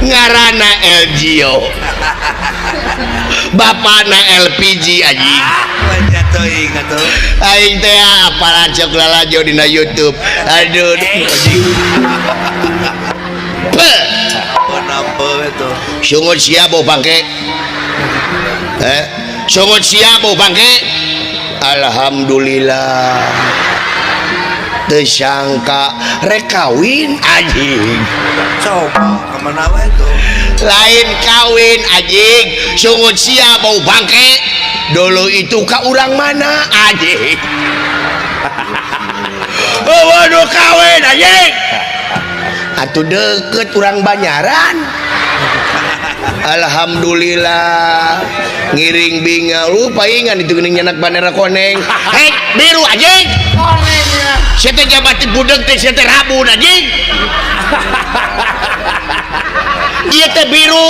Ngarana Elgio, bapana LPG anjing. Aing teh apalan cok lalajo dina YouTube. Aduh, anjing. Beuh. Sungut sia bau bangke. Eh, sungut sia bau bangke. Alhamdulillah. Teu sangka rek kawin anjing. Coba kemana wae tuh? Lain kawin anjing, sungut sia bau bangke. Dulu itu ka urang mana anjing? Oh, waduh kawin anjing. Atuh deket urang Banyaran. Alhamdulillah ngiring binga lu paingan itu geuning nyanak bandera koneng. Hei, biru anjing. Koneng ya. Sia teh jabati budeg teh sia teh rabun anjing. Ieu teh biru.